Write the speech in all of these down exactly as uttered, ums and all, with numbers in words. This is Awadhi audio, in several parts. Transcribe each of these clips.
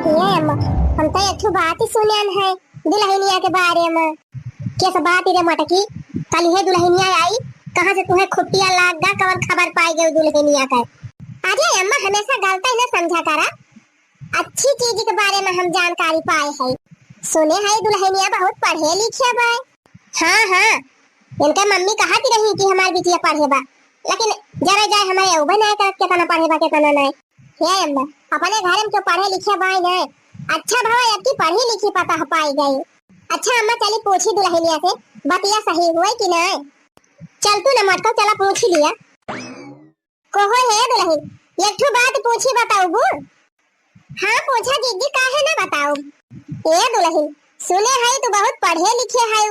ए अम्मा, हम तो एक ठो बात ही सुनेन है दुलहिनिया के बारे में। केस बात रे मटकी, कलिहे दुलहिनिया आई, कहाँ से तुहे खुटिया लाग गा, कवन खबर पाई गई दुलहिनिया का? अरे अम्मा, हमेशा गलत ही ना समझा करा, अच्छी चीज के बारे में हम जानकारी पाए है। सुने है दुलहिनिया बहुत पढ़े लिखे बा। हाँ, हाँ, इनके मम्मी कहत रही कि हमार बिटिया पढ़े बा, लेकिन जरा जाए हमारे उबे नहीं करत केतना पढ़े बा, केतना नहीं। हे अम्मा, अपने घर में जो पढ़े लिखे बाई नहीं, अच्छा भवा अबकी पढ़ी लिखी पता पाई गई। अच्छा अम्मा, चली पूछी दुलहिनिया से, बतिया सही हुए कि नहीं? चल तू न मटको, चला पूछी लिया। कहो हे दुलहिन, एक ठो बात पूछी बताउबू? हाँ पूछा जिज्जी, काहे ना बताउब। ए दुलहिन, सुने है तू बहुत पढ़े लिखे है,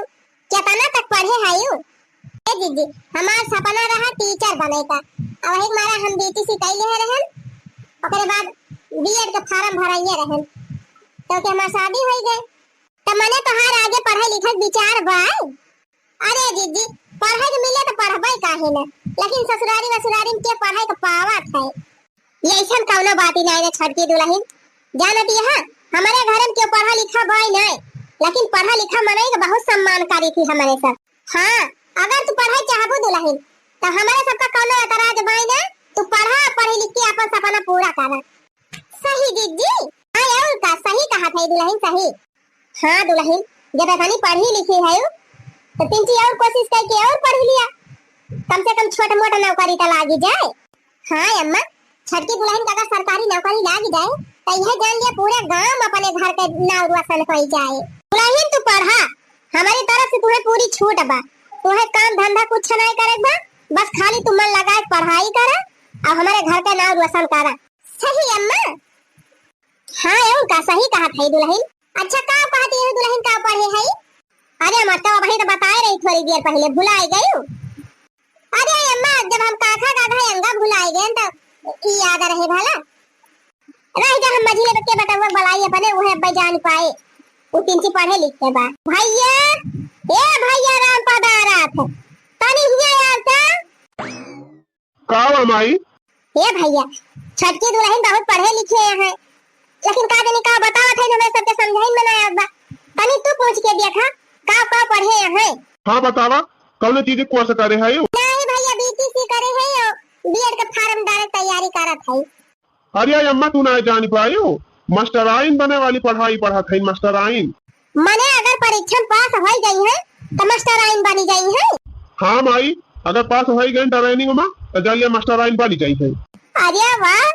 केतना तक पढ़े है? ए जिज्जी, हमार सपना रहा टीचर बने का, अब वही मारा हम बीटीसी कैले है रहन, ओकरे बाद बीएड के फार्म भराइए रहन, तो के हमार शादी हो गए, तो मने तोहार आगे पढ़े लिखे विचार बा? अरे जिज्जी, पढ़े के मिले तो पढ़बे काहे न, लेकिन ससुरारी वसुरारी में के पढ़े के पावत है? ये ऐसन कौनो बात ही नहीं रे छोटकी दुलहिन, जानत यह हमरे घर में केहू पढ़ा लिखा बाई नहीं, लेकिन पढ़ा लिखा मनई के बहुत सम्मान करी थी हमरे सब। हाँ, अगर तू पढ़े चाहबू दुलहिन, तो हमरे सबका कौनो एतराज बाई ना, तू पढ़ा, पढ़ी लिख के अपन सपना पूरा करा। सही जिज्जी, हाँ और का, सही कहा था दुलहिन, सही। हाँ दुलहिन, जब इतनी पढ़ी लिखी है, तो तिनची और कोशिश करके और पढ़ लिया, कम से कम छोट मोट नौकरी तो लागी जाए। हाँ अम्मा, छोटकी दुलहिन का अगर सरकारी नौकरी लागी जाए, तो यह जान लिया पूरे गांव में अपने घर के नाव रोशन हो जाए। दुलहिन तू पढ़ा, हमारी तरफ से तुम्हें पूरी छूट बा, तुम्हें काम धंधा कुछ नहीं करे बा, बस खाली तू मन लगा के पढ़ाई करा और हमारे घर के नाव रोशन करा। सही अम्मा। हाँ, एहू का सही कहत है दुलहिन। अच्छा, का कहत है दुलहिन, का पढ़े है? अरे अम्मा, तो अबही तो बताए रही थोड़ी देर पहले, भुलाए गई। अरे अम्मा, जब हम काखा गाधा अंगा भुलाए गए तो ई याद रहे भला। रह जा, हम मझिले के बटवा बलाई अपने, उहे अब्बे जान पाए। उ तिनची पढ़े लिखे बा। भैया, ए भैया राम पदारथ, तनी हिया यार ता। का बा माई? ए भैया, छोटकी दुलहिन बहुत पढ़े लिखे हैं, लेकिन का जानी का बतावत है, हमें सबके समझाइन में ना आवत बा। तनी तू पूछ के देखा, का का पढ़े हैं? हाँ बतावा, कौन चीज कोर्स करे है? नहीं भैया, बीटीसी करे है और बीएड के फार्म डाले तैयारी करत है। अरे अम्मा, तू ना जान पायो, मास्टराइन बने वाली पढ़ाई पढ़त है, मास्टराइन। मने अगर परीक्षा में पास होई गई है, तो मास्टराइन बनी गई है। हाँ माई, अगर पास होई गई ट्रेनिंग में, तो जालिया मास्टराइन बनी गई है। अरे वाह,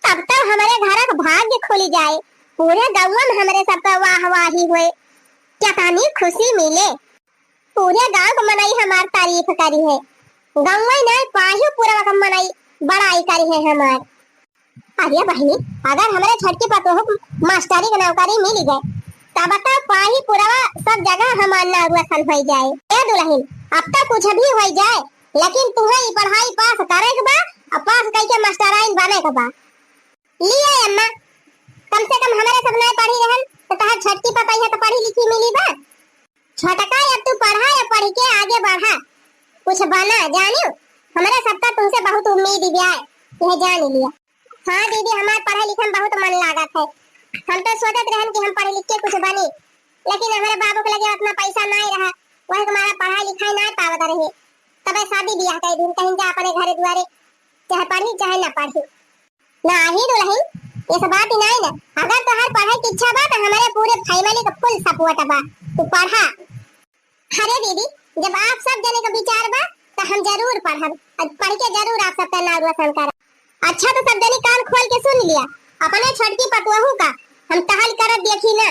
तब तो हमारे घर का भाग्य खुली जाए, पूरे गाँव में हमारे सबका वाह वाही हुए, कितनी खुशी मिले, पूरे गाँव के मनई हमार तारीफ करी है, गाँव में नहीं पाही पूरा का मनई बड़ाई करी है हमार। अरे बहिनी, अगर हमरे छोटकी पतोह के मास्टरी के नौकरी मिल गए, तब तो पाही पुरवा सब जगह हमार नाव रोशन होई जाए। ए दुलहिन, अब तो कुछ भी होई जाए, लेकिन तुहे ई पढ़ाई पास करे के बा, और पास करके मास्टराइन बने के बा। लिए अम्मा, कम से कम हमरे सब नहीं पढ़ी रहन, तो तहार छोटकी पतोह तो पढ़ी लिखी मिली बा। छोटका, अब तू पढ़ा या पढ़ के आगे बढ़ा, कुछ बना, जानियो, हमरे सबका तुमसे बहुत उम्मीद बा, यह जान लिया। हाँ दीदी, हमार पढ़े लिखे में बहुत मन लागत है। हम तो सोचत रहन कि हम पढ़ लिख के कुछ बनी, लेकिन हमारे बाबू के लगे उतना पैसा नहीं रहा, वही हमारा पढ़ाई लिखाई नहीं पावत रहे। तबे शादी ब्याह कर दिन, कहीं जा अपने घरे दुआरे, चाहे पढ़ी चाहे ना पढ़ी। नाही दुलहिन, ये सब बात ही नहीं ना। अगर तोहार पढ़े की इच्छा बा, तो हमारे पूरे फैमिली का फुल सपोर्ट बा, तू पढ़ा। अरे दीदी, जब आप सब जने का विचार बा, तो हम जरूर पढ़ब, और पढ़ के जरूर आप सबका नाम रोशन करब। अच्छा, तो सब जने कान खोल के सुन लिया, अपने छोटकी पतोहू का हम टहल करत देखी ना,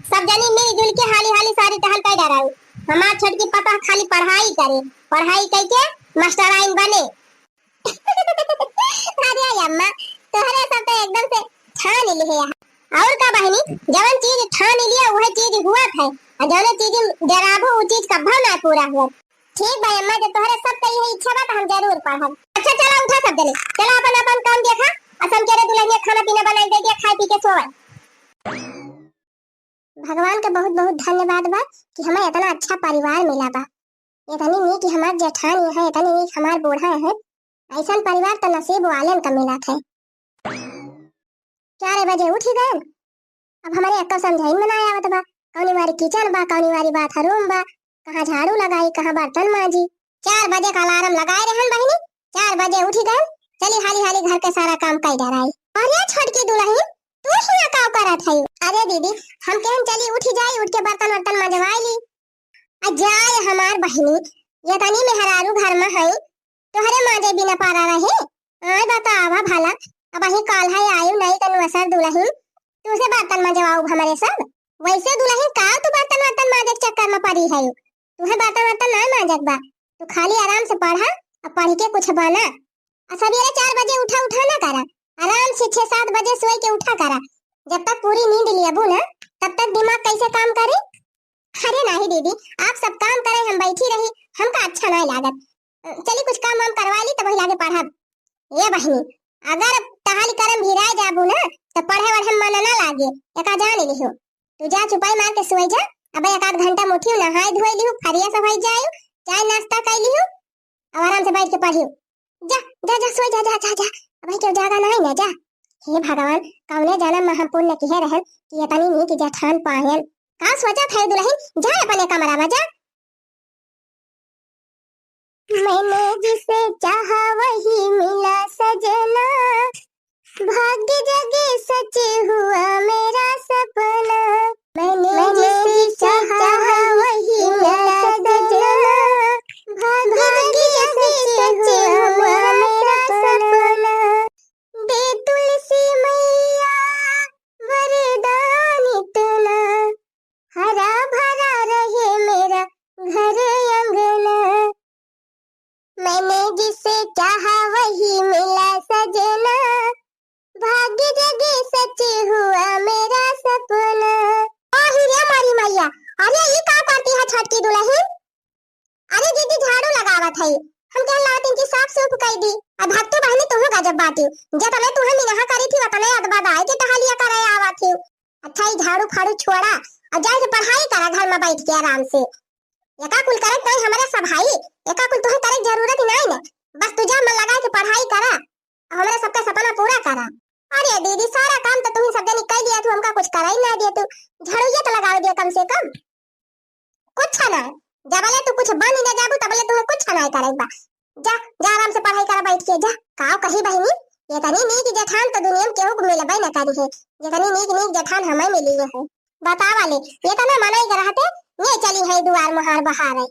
सब जने मिलजुल के हाली हाली सारी टहल कर डराऊ। हमार छोटकी पतोह खाली पढ़ाई करे, पढ़ाई करके मास्टराइन बने। अरे अम्मा, तोहरे सब तो एकदम से ठान लिहे है। और का बहिनी, जवन चीज ठान लिया वह चीज हुआ है, और जवन चीज डराबो वो चीज कब्बो ना पूरा हुआ। ठीक भाई अम्मा, जब तोहरे सब कही है इच्छा बा तो हम जरूर पढ़ब। अच्छा चला उठा सब जने, चला अपन अपन काम देखा, और समकेरे दुलहिनिया खाना पीना बनाई दे दिया, खाए पी के सोवे। भगवान के बहुत बहुत धन्यवाद बा कि हमें इतना अच्छा परिवार मिला बा। इतनी नीक हमार जेठानी है, इतनी नीक हमार बूढ़ा है, ऐसन परिवार तो नसीब वालेन का मिलत है। चार बजे उठी गए, अब हमरे एक्को समझाइन में ना आवत बा, कौनी वारी kitchen बा, कौनी वारी bathroom बा, कहाँ झाड़ू लगाई, कहाँ बर्तन मांजी। चार बजे का alarm लगाए रहन बहिनी, चार बजे उठी गए, चली हाली हाली घर के सारा काम कई डराई। अरे छोटकी दुलहिन, तू हियाँ काव करत हई? अरे दीदी, हम कहन चली उठी जाई, उठ के बर्तन वर्तन मजवाई ली। आ जाए हमार बहिनी, ये तनी मेहरारू घर में हई, तोहरे मांजे बिना पारा रहे? आय बतावा भला, अबहीं काल्है आयु नई कनुअसर दुलहिन, तुसे बर्तन मजवाउब हमरे सब? वैसे दुलहिन का तू बर्तन वर्तन मांजे के चक्कर में पड़ी हयू? तुहे बर्तन वर्तन ना मांजे के बा, तू खाली आराम से पढ़ा, आ पढ़ के कुछ बना। आ सबेरे चार बजे उठा उठा ना करा, आराम से छह सात बजे सोए के उठा करा। जब तक पूरी नींद लियबू ना, तब तक दिमाग कैसे काम करे? अरे नाही दीदी, आप सब काम करे, हम बैठी रही, हमका अच्छा नाही लागत। अ, चली कुछ काम वाम करवा ली, तब वही लागे पढ़ब। ए बहिनी, अगर टहल करम भिराए जाबू ना, तो पढ़े वढ़े में मन ना लागे। एका जान लिहो, तू जा चुपाई मार के सोई जा। अब एक आध घंटा में उठियो, नहाए धोए लिहो, fresh होई जाइयो, चाय नाश्ता कर लिहो, अब आराम से बैठ के पढ़ियो। जा, जा, जा, सोई जा, जा, जा, जा। अबहीं केहू जागा नाही ना, जा। हे भगवान, कौने जन्म में हम पुण्य किहे रहन कि इतनी नीक जेठान पायन। का सोचत है दुलहिन, जा अपने कमरा में जा। मैंने जिसे चाहा वही मिला सजना, भाग्य जगे सच हुआ मेरा सपना। मैंने जिसे चाहा वही मिला सजना, भाग्य जगे सच हुआ मेरा सपना। दे तुलसी मैया वरदान इतना, हरा भरा रहे मेरा घर अंगना। मैंने जिसे चाहा वही मिला सजना, भाग्य जगे सच हुआ मेरा सपना। आही रे मोरी मैया, अरे ई का करती है छोटकी दुलहिन? अरे दीदी झाड़ू लगावत है, हम कह लावत इनकी साफ सूफ कर दी। अब भक्तू बहिनी तुहू गजब बाटी, जतने तुहे मिनहा करी थी वतने अदबा दाई के टहलिया करे आवत थी। अच्छा ई झाड़ू फाड़ू छोड़ा और जाए से पढ़ाई करा घर में बैठ के आराम से। एका कुल करे ताई हमारे सब भाई, एका कुल तुहे करे के जरूरत ही नहीं ने। बस तू जा मन लगा के पढ़ाई करा और हमारे सबका सपना पूरा करा। अरे दीदी, सारा काम तो तुम सब जनी कर लिया, तू हमका कुछ कराई ना दिया, तू झाड़ू ये तो लगाओ दिया कम से कम। कुछ ना, जबले तू कुछ बन ही ना जाबू, तबले तुम्हें कुछ ना करे बा। जा, जा आराम से पढ़ाई करा बैठ के, जा। काव कही बहिनी, इतनी नीक जेठान तो दुनिया में केहू को मिलबे ना करी है, जितनी नीक नीक जेठान हमें मिली है। बतावा ले, इतना मनई के रहते, ये चली है दुआर मुहार बहारे।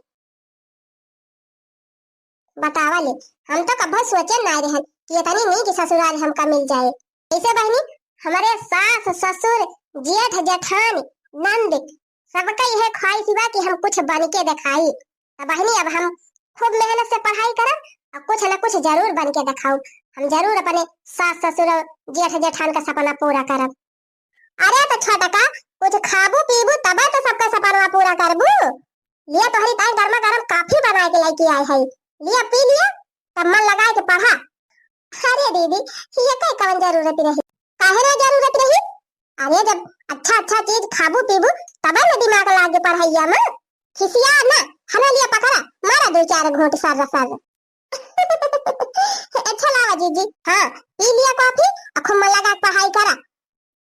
बतावा ले, हम तो कभो सोचे ना रहन कि इतनी नीक ससुराल हमका मिल जाए। ऐसे बहिनी, हमारे सास, ससुर, जेठ, जेठान, नंद, सबका यह ख्वाहिश बा कि हम कुछ बन के दिखाई। तो बहिनी, अब हम खूब मेहनत से पढ़ाई करब और कुछ न कुछ जरूर बन के दिखाऊब। हम जरूर अपने सास, ससुर और जेठ, जेठान का सपना पूरा करब। अरे तो छोटका, कुछ खाबू पीबू तबे तो सबका सपनवा पूरा करबू। लिया तोहरी ताई गर्मा गर्म coffee बनाए के लेके आए है, लिया पी लिया, तब मन लगाए के पढ़ा। अरे दीदी, ये कई कवन जरूरत रही? काहे ना जरूरत रही? अरे जब अच्छा अच्छा चीज खाबू पीबू तबे ना दिमाग लागे पढ़ाइया में। खिसिया ना, हमें लिया पकड़ा, मारा दो चार घूंट सर्र सर्र। अच्छा लावा जीजी, हाँ, पी लिया coffee, आ खूब मन लगा के पढ़ाई करा।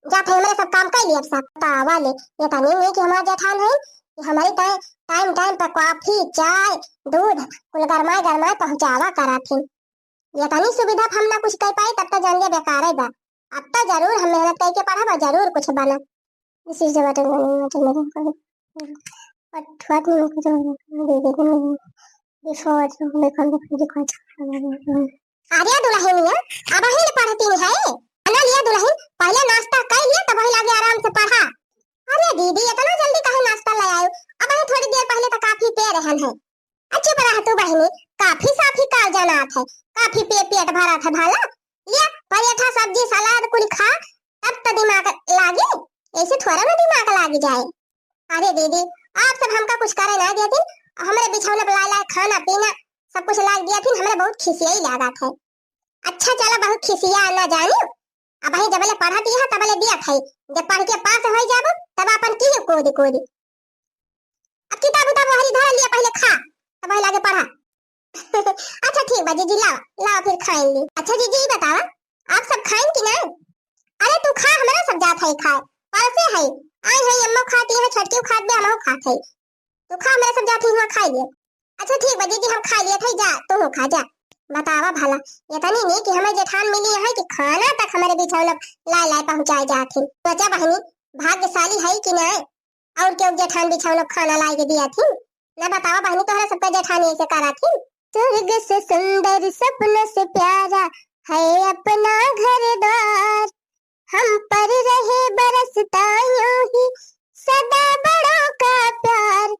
जात है हमरे सब काम कर लिया सब। बतावा ले, इतनी नीक हमार जेठान है कि हमारी टाइम, टाइम टाइम पर coffee, चाय, दूध कुल गरमाए गरमाए पहुँचावा करा फिर। इतनी सुविधा हम ना कुछ कर पाई, तब तो जान लिया बेकार है बा। अब तो जरूर हम मेहनत करके पढ़ब और जरूर कुछ बनब। This is the button. But what name of the baby? Before the record. अरे दुलहिनिया, अबहिन पढ़ती है? अना लिया दुलहिन, पहले नाश्ता कर लिया, तब वही लागे आराम से पढ़ा। अरे दीदी, इतना जल्दी काहे नाश्ता ले आयो? अबहिन थोड़ी देर पहले तो coffee पी रहन है। आ चुप रह तू बहिनी, coffee साफी का जनात है, coffee पिए पेट भरत है भला? लिया, पराठा, सब्जी, सलाद कुल खा, तब तो दिमाग लागे, ऐसे थोड़ा ना दिमाग लाग जाए। अरे दीदी, आप सब हमका कुछ करे ना देती, हमरे बिछौना पे लाए लाए खाना पीना सब कुछ लाग दिया थी, हमरे बहुत खिसियाई लागत है। अच्छा चला, बहुत खिसिया ना जानी, अबही जबले पढ़त ही है तबले दिया था, जब पढ़ के पास हो जाबो तब अपन की कूद कूद। अब किताब उताब हरी धर लिया, पहले खा, तब वही लागे पढ़ा। अच्छा ठीक बा जीजी, लाओ, लाओ फिर खाएंगे। अच्छा जीजी, ई बतावा, आप सब खाएं कि ना? अरे तू खा, हमरा सब जात है खाए, अलसे है, आई है अम्मा खाती है, छोटकी खात बे, हमहू खात है। तू खा, हमरे सब जात ही हुआ खाई ले। अच्छा ठीक बा जीजी, हम खाई लेत है, जा तू खा जा। बतावा भला, इतनी नी कि हमें जेठान मिली है कि खाना तक हमरे बिछौना लाए लाए पहुँचाए जात ही। सोचा बहिनी, भाग्यशाली है कि ना, और केहू जेठान बिछौना खाना लाए के दिया थी। ना बतावा बहिनी, तोहरा सबका जेठानी ऐसे करा थी। स्वर्ग से सुंदर सपनों से प्यारा है अपना घर द्वार, हम पर रहे बरसता यूं ही सदा बड़ों का प्यार,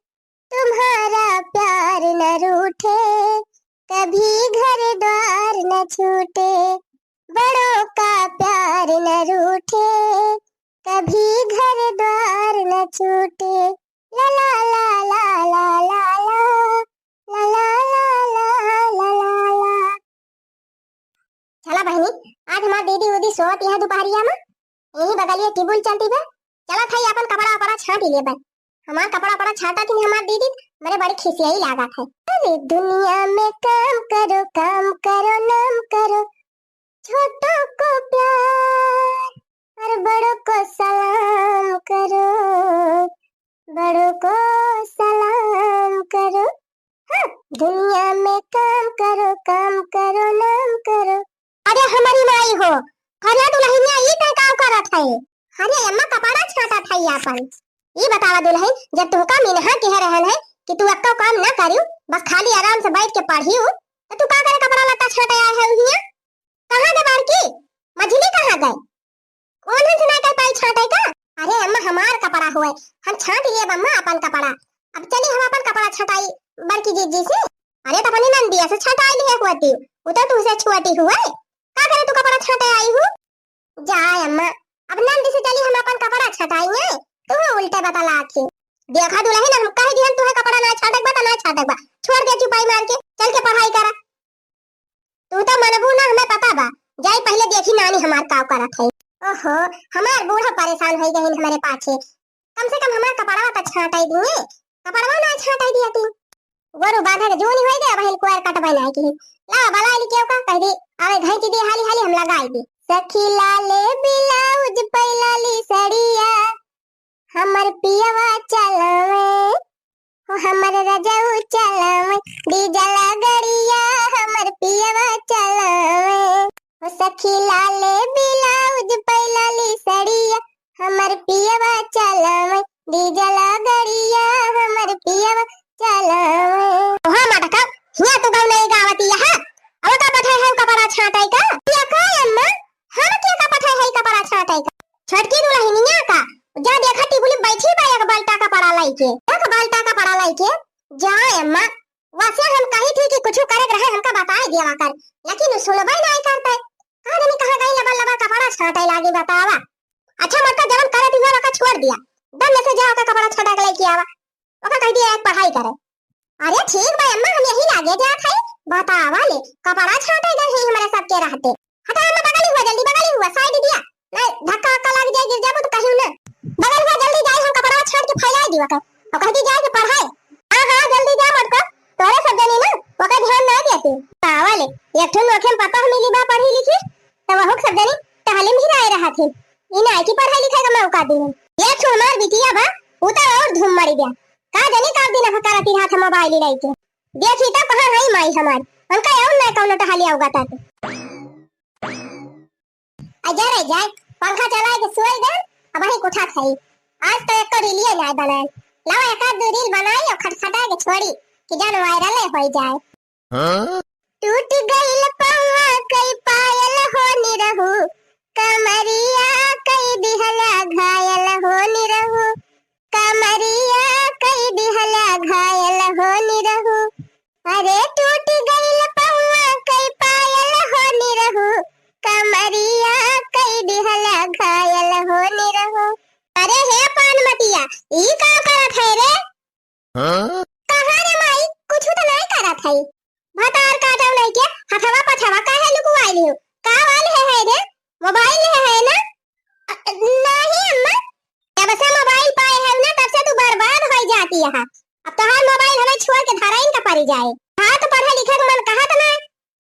तुम्हारा प्यार न रूठे, कभी घर द्वार न छूटे, बड़ों का प्यार न रूठे, कभी घर द्वार न छूटे। ला ला ला ला ला ला ला, ला ला ला ला ला ला ला। चला बहिनी, आज हमार दीदी उदी सोवत यहाँ दुपहरिया में, यही बगलिए टिबुल चलती बा। चला थाई अपन कपड़ा वपड़ा छांट ही लेबे। हमार कपड़ा वपड़ा छांटा थी हमार दीदी, मेरे बड़ी खिसियाई लागत है। अरे दुनिया में काम करो, काम करो, नाम करो, छोटों को प्यार और बड़ों को सलाम करो, बड़ों को सलाम करो। हाँ, दुनिया में काम करो, काम करो, नाम करो। अरे हमारी माई हो, अरे दुल्हनिया ई तै का करत है? अरे अम्मा कपड़ा छांटत है आपन। ई बतावा दुल्हन, जब तुहका मिनहा कह रहन है कि तू एक्को काम ना करियो, बस खाली आराम से बैठ के पढ़ियो, तो तू का करे कपड़ा लत्ता छांटे आए है हियां? कहाँ गए बड़की? मझली कहाँ गए? कौन है सुना के पाई छांटे का? अरे अम्मा हमार कपड़ा हुए, हम छांट लिए अम्मा अपन कपड़ा। अब चली हम अपन कपड़ा छटाई बड़की जीजी से। अरे तो अपनी नंदिया से छटाई लिए हुआ ती, वो तो तुझसे छुआती हुए। का करे तू कपड़ा छांटे आई हूँ? जा अम्मा, अब नंदी से चली हम अपन कपड़ा छटाई है, तू उल्टे बतला के। देखा दुल्हन, हम कह दिहन तुहे कपड़ा ना छाटक बा त ना छाटक बा, छोड़ दे चुपाई मार के, चल के पढ़ाई करा। तू तो मनबू ना, हमें पता बा। जाई पहले देखी नानी हमार काव करत है। ओहो, हमार बूढ़ा परेशान होई गइन हमारे पाछे। कम से कम हमार कपड़वा तो छांटाई दिए, कपड़वा ना छांटाई दिया ती। गोरू बांधे के जून होई गए, बहिन कोयर कटबे ना की। ला बलाई ली केहू का, कह दी, आवे घैंची दी हाली हाली हम लगाई दी। सखी लाले ब्लाउज पैलाली सड़िया, हमर पियवा चलावे, हो हमर रजऊ चलावे, डीजल गड़िया हमर पियवा चलावे। हो सखी लाले ब्लाउज पैलाली सड़िया, हमर पियवा चलावे, डीजल गड़िया हमर पियवा चलावे। ओहा मटका, हिया तू गौ नहीं गावती यहाँ। अब का पठाए है कपड़ा छांटाई का? क्या का अम्मा? हम क्या का पठाए है कपड़ा छांटाई का? छोटकी दुल्हनिया का, जा देखा टिकुली बैठी बा एक बाल्टा कपड़ा लइके, एक बाल्टा कपड़ा लइके। जा अम्मा, वैसे हम कही थी कि कुछ करे के रहे हमका बताए दिया कर, लेकिन उ सुनबे नहीं करते। का जानी कहाँ गई लबर लबर कपड़ा छांटे लागी बतावा। अच्छा मटका जवन करे थी ओका छोड़ दिया, दम में से जा ओका कपड़ा छांटा के लइके आवा। ओका कह दिया एक पढ़ाई करे। अरे ठीक बा अम्मा, हम यही लागे जात है। बतावा ले, कपड़ा छांटे गए हैं हमारे सबके रहते। हटा अम्मा, बगली हुआ, जल्दी बगली हुआ, साइड दिया। नहीं, धक्का वक्का लग जाए, गिर जाबो तो कहियो ना। बगल हुआ, जल्दी जाए, हम कपड़ा छांट के फैला दियो कर। और कहती जाए के पढ़ाई। हाँ, हाँ, जल्दी जा मटका, तोरे सब जनी ना, ओकर ध्यान ना देती। बतावा ले, एक ठो नोखे में पता मिली बा पढ़ी लिखी, तो वह सब जनी टहले में ही रहे रहा थी। ई ना है कि पढ़ाई लिखाई का मौका दी। ये ठो हमार बिटिया बा, उ तो और धूम मरी गया। का जानी का दिन हम करती रहा था मोबाइल ही लेके। देखी तो कहाँ है माई हमार, हमका और ना कौनो टहलिया उगाता तो। आ जा रे जाए, पंखा चलाए के सोए दे, अब वही उठा खाई। आज तो एक तो रीलिए ना बनाए, लाओ एक आध दो रील बनाई और खटखटा के छोड़ी कि जान वायरल होई जाए। हाँ? टूट गइल पौवा कई पायल हो निरहू, कमरिया कई दिहला घायल हो निरहू, कमरिया कई दिहला घायल हो निरहू। अरे टूट गइल पौवा कई पायल हो निरहू, कमरिया कई दिहला घायल हो निरहू। अरे हे पान मटिया, ई का करत है रे? हाँ? कहाँ रे माई, कुछ तो नहीं करत है। भतार काटव नहीं के हथवा पछवा काहे लुकवाई लियो? का वाल है, है रे? मोबाइल है, है ना? अ, नहीं अम्मा, जब से मोबाइल पाए है ना, तब से तू बर्बाद हो जाती है। अब तोहार मोबाइल हमें छोड़ के धराइन का पड़ी जाए। हाँ, तो पढ़े लिखे के मन कहा तो ना,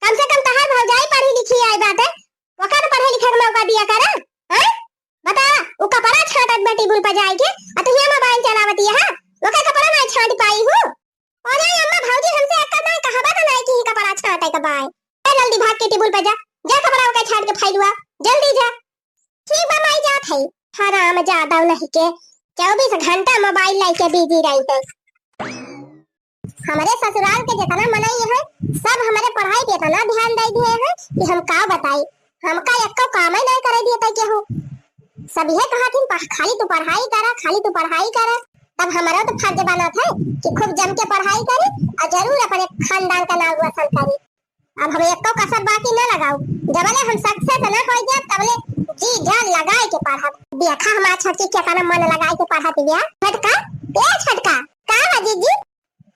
कम से कम तोहार भौजाई पढ़ी लिखी आई बात है, ओकर पढ़े लिखे के मौका दिया कर। हाँ? बता, उ कपड़ा छाटत टेबुल पर जाइके, अ तू हियाँ मोबाइल चलावत हिया, हाँ? ओकर कपड़ा नाहीं छाँट पाई हूँ। अरे अम्मा, भौजी हमसे एक्का बार कहबा त नाहीं कि कपड़ा छाँटे के बाय। जा जल्दी भाग के टेबुल पर जा, जा कपड़ा ओकर छाँट के फैलवा, जल्दी जा। ठीक बा माई, जात है। हराम जादा नहीं के, चउबीस घंटा मोबाइल लइके बिजी रही है। हमरे ससुराल के जेतना मनई है, सब हमरे पढ़ाई पे एतना ध्यान दइ दिहे हैं कि हम का बताई। हमका एक्को कामे नाहीं करे दिहे तइ केहू। सब इहे कहत हिन, "पढ़-, खाली तू पढ़ाई करा, खाली तू पढ़ाई करा।" तब हमरो तो फर्ज बनत है कि खूब जम के पढ़ाई करी अउर जरूर अपने खानदान का नाम रोशन करी। अब हम एक्को कसर बाकी न लगाऊ, जबले हम success न होइ जाब, तबले जी जान लगाइ के पढ़ब। देखा हमार छोटकी केतना मन लगाइ के पढ़त बिया। छोटका, ए छोटका, का बा जीजी?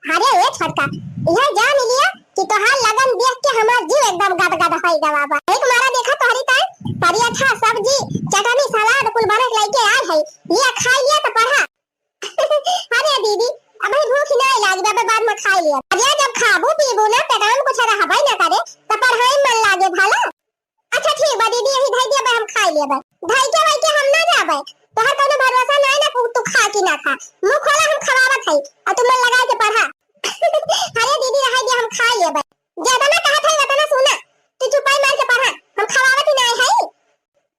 अरे ए छोटका, इहे जान लिया कि तोहार लगन देख के हमार जीव एकदम गदगद होइ गवा बा। एक मारा देखा तोहरी ताई, तरिया था सब्जी, चटनी, सलाद कुल बना के लइके आए है, लिया खाइ लिया त पढ़ा। अरे दीदी, अबही भूख नाहीं लागी बा, अबे बाद में खाइ लिया। अरे जब खाबू पीबू ना, पेटवा में कुछ रहबे ना करे, त पढ़ाई में मन लागे भला। अच्छा ठीक बा दीदी, यही धइ दिया बा, हम खाइ लिया बा। धइ के वइ के हम ना जाबे, तोहर कउनो भरोसा नाहीं ना, तू खा कि ना खा। मुँह खोला, हम खवावत हई, अउर तू मन लगाइ के पढ़ा। अरे दीदी, रहइ दिया, हम खाइ लिया बा। ज्यादा ना कहत हई, उतना सुना, तू चुपाई मार के पढ़ा, हम खवावत ही नाहीं हई।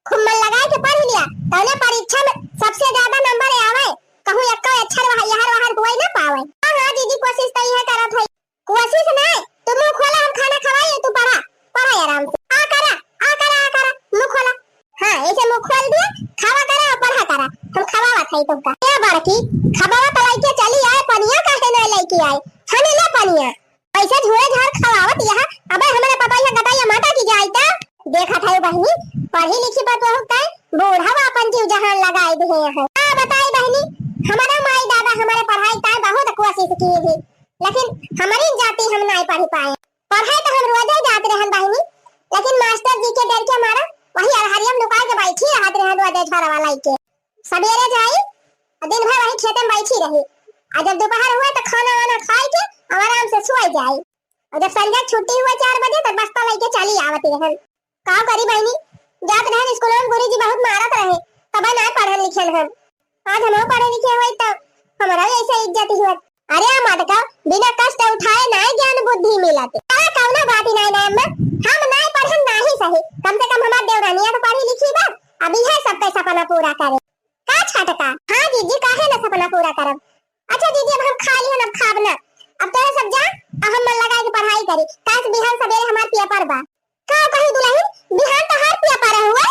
खूब मन लगाइ के पढ़ लिया, तउने परीक्षा में सबसे ज्यादा नंबर आवे, कहूँ एक्को अक्षर वहा-, यहर वहर हुवइ ना पावे। हाँ, हाँ, दीदी, कोशिश तो इहे करत हई। कोशिश नाहीं, तू मुँह खोला, हम खाना खवाई, तू पढ़ा, पढ़ा आराम से। आ करा, आ करा, आ करा, मुँह खोला। हाँ, ऐसे मुँह खोल दिया, खावा करा अउर पढ़ा करा, हम खवावत हई तुमका। ए बड़की, खवावा तो लइके चली आए, पनिया काहे नाहीं लइके आए? हमें ले पनिया। ऐसे झूरे झार खवावत यहाँ, अबे हमरे पतोहिया गटैया माता की जाई त। देखत है बहिनी, पढ़ी लिखी बतोहू तै, बूढ़ा बा अपन जीव जहान लगाए दिहे हैं। का बताई बहिनी, हमारा माई दादा हमारे पढ़ाई तै बहुत कोशिश की थी, लेकिन हमारी जाति हम नाहीं पढ़ी पाए। पढ़े तो हम रोजे जात रहन बहिनी, लेकिन मास्टर जी के डर के मारा वही अरहरिया में लुकाए के बैठी रहत रहन रोजे झरवा लइके। सबेरे जाई, आ दिन भर वही खेते में बैठी रही। आ जब दोपहर हुए तो खाना वाना खाए के आराम से सोए जाई। और जब संझा छुट्टी हुए चार बजे, तब बस्ता लइके चली आवत रहन। का करी बहिनी, जात रहन स्कूल में, गुरुजी बहुत मारत रहे, तबे नाहीं पढ़न लिखन हम। आज हम पढ़े लिखे हुए तो हमारा भी ऐसे इज्जत ही हुआ। अरे मटका, बिना कष्ट उठाए नाहीं ज्ञान बुद्धि मिलत। अरे कौनो बात ही नाहीं ना अम्मा, हम नाहीं पढ़न नाहीं सही, कम से कम हमार देवरानिया तो पढ़ी लिखी बा, अब इहे सबके सपना पूरा करे। का छोटका? हाँ जीजी, काहे ना सपना पूरा करब? अच्छा जीजी, अब हम खा लिहन, अब खाब ना, अब तोरे सब जा, अब हम मन लगाए के पढ़ाई करी, काहे से बिहान सबेरे हमार पेपर बा। का कही दुलहिन, बिहान तोहार पेपर हुए?